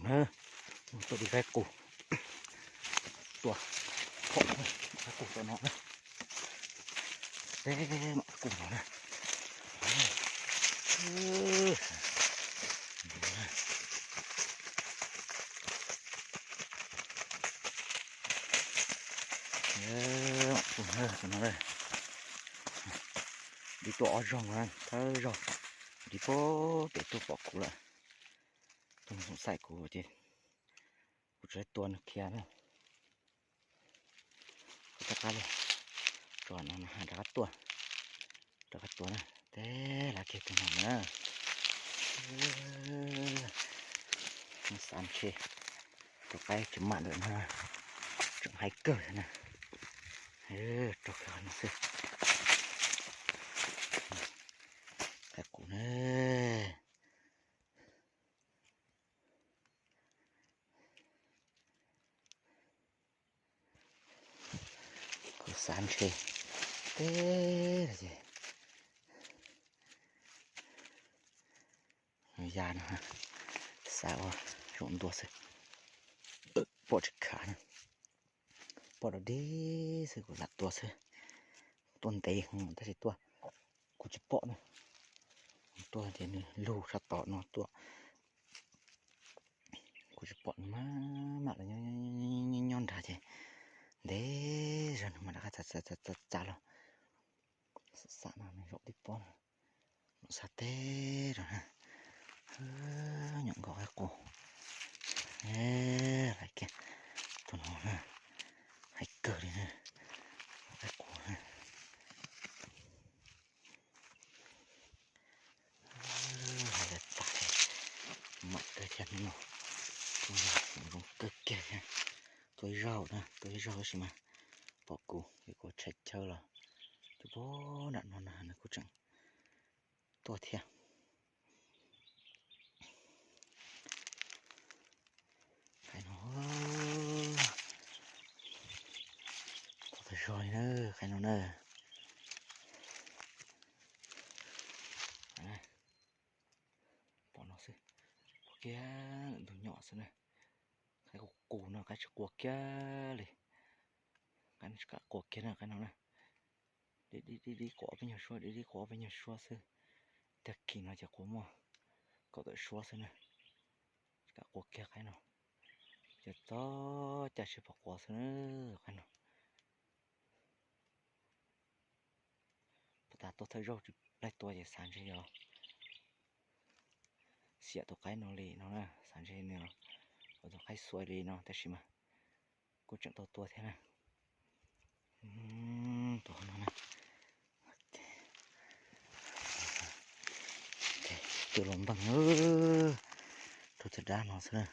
Tuaj di qaib qus, tua phom qaib qus tom no na. Teb mam qaib qus no na. Di tuaj ob zaug na, thawj zaug di puag pem tuaj pom kuv lawm. Tus xoom xaim kuv ces kuv tsis tua nws khiav na. Kuv rov qab los, tso no rov qab tuaj, rov qab tuaj na. Teb lav kiag tus no na. Xav ntshe tus qaib tsis mam lawm na, tseem haib kawg na. Rau qhov no xwb, qaib qus na. Kuv xav ntshe teb ces ya no, xav ua zaum ntua xwb, pom tsis khav na. Pom dog dig xwb kuv lam tua xwb. Tuaj ntev heev tab sis tuaj kuv tsis pom na. Tuaj ces nws lug sab tom no tuaj, kuv tsis pom nws maj mam los nyob nrad ces ntev zog nws mam rov qab txav txav los. Xam no nws zaum tib pob no, los xav teb rau na. Nyuam nkaus qaib qus, laiv kiag tus no na, haib kawg li na, qaib qus na. Hais tas mam kawg thiab no, zoo kawg kiag thiab. Tua ib zaug na, tua ib zaug tab sis mas pom kuv ces kuv tshaib chaw los, tus pog nram no na nws kuj tseem tuaj thiab. Qaib no, tua tag zog li na, qaib no na. Pom no xwb, pom kiag ntug nyom xwb na. Qaib qus qus no qaib tsis qua kiag li, qaib no tsis kam qua kiag na, qaib no na. Dib dib dib dib qua ob peb nyuag suab, dib dib qua ob peb nyuag suab xwb. Tag kis no ces qua muaj kaum tawm suab xwb na, tsis kam qua kiag qaib no. Ces txog caij sib pom qua xwb na, qaib no. Puag ta tuaj thawj zaug tsis laij tua ces xav ntshe yog xiam tus qaib no li no na, xav ntshe nws ua tus qaib xuav li no tab sis mas kuj tseem tau tua thiab na. Tus no na, tus los npeeg rau caj dab no xwb na.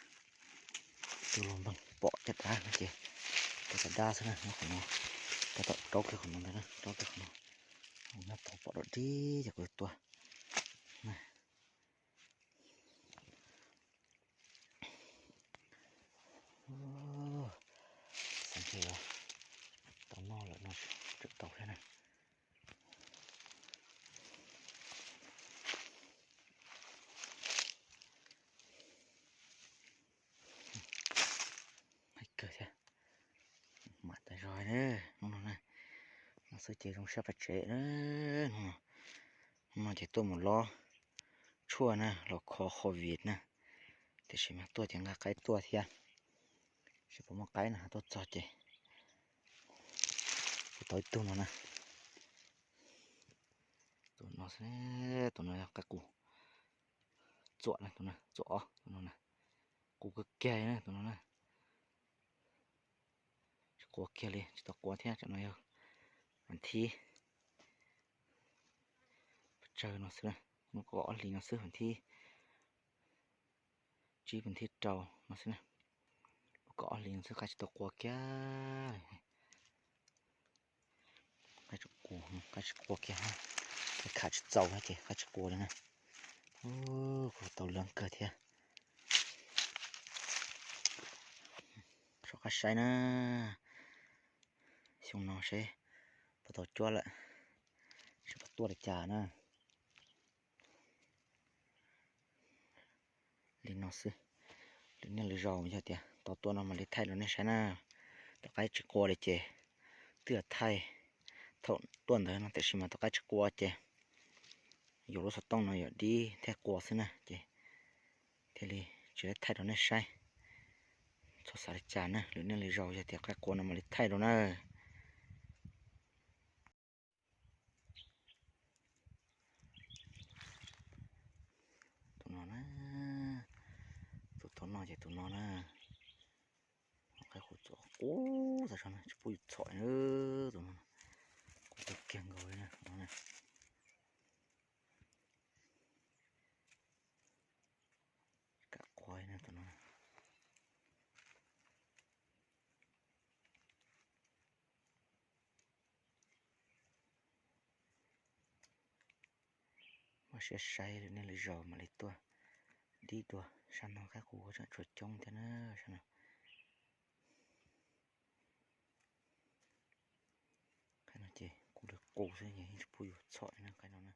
Tus los npeeg pom caj dab no ces rau caj dab xwb na, nyob qhov no, tab tom rau kiag qhov no ntag, rau kiag qhov no. Nyob tau pom dog dig ces kuv tua. Xav ntshe tau noj lawm no, tseem tau thiab na. Haib kawg thiab. Mam tas zog na, hnub no na, no xwb ces zoo siab paj tsev na. Hnub no ces tuaj mus lob tshuaj na, los kho covid na, tiam sis mas tuaj ces nqa qaib tuaj thiab, tsis pom muaj qaib na, tuaj txog ces kuv tau ib tug no na. Tus no xwb, tus no yog qaib qus txuam na, tus no txuam os, tus no na, qus kawg kiag na tus no na. Tsis qua kiag li, tsis tau qua thiab, tsam no yog vas thib, pes tsawg no xwb, muaj kaum ob hlis no xwb, vas thib tsib, vas thib rau no xwb na. Muaj kaum ob hlis no xwb, qaib tsis tau qua kiag. Qaib tsis qua, qaib tsis qua kiag, khav tsis txaus ces qaib tsis qua li na. Kuj tau lab kawg thiab. Soj qab saib na, xyoo no seb puas tau cuab lawm, seb puas tuaj li cas na. Li no xwb, Lwm niaj lwm zaus yog tias tau tuaj no mam li thaij rau nej saib na. Tom qab tsis qua li ces twb yog thaij thaum tuaj ntawd no tiam sis mas tom qab tsis qua ces yus lub xov tooj no yog dib thiab qua xwb na ces thiaj li tsis tau thaij rau nej saib. Txhob xav li cas na, lwm niaj lwm zaus yog tias qab qua no mam li thaij rau na. Tus no na, tus tau noj ces tus no na. Qaib qus txom qub tas zog na, tsis pub yus txhom na, tus no qub tau kiag nkaus li na. Kam qua na tus no. Muaj siab saib lwm niaj lwm zaus mam li tuaj dib dua, sab no qaib qus tseem tshuav coob thiab na sab no. Qaib no ces qus li qus xwb ces yeej tsis pub yus txhom na qaib no na.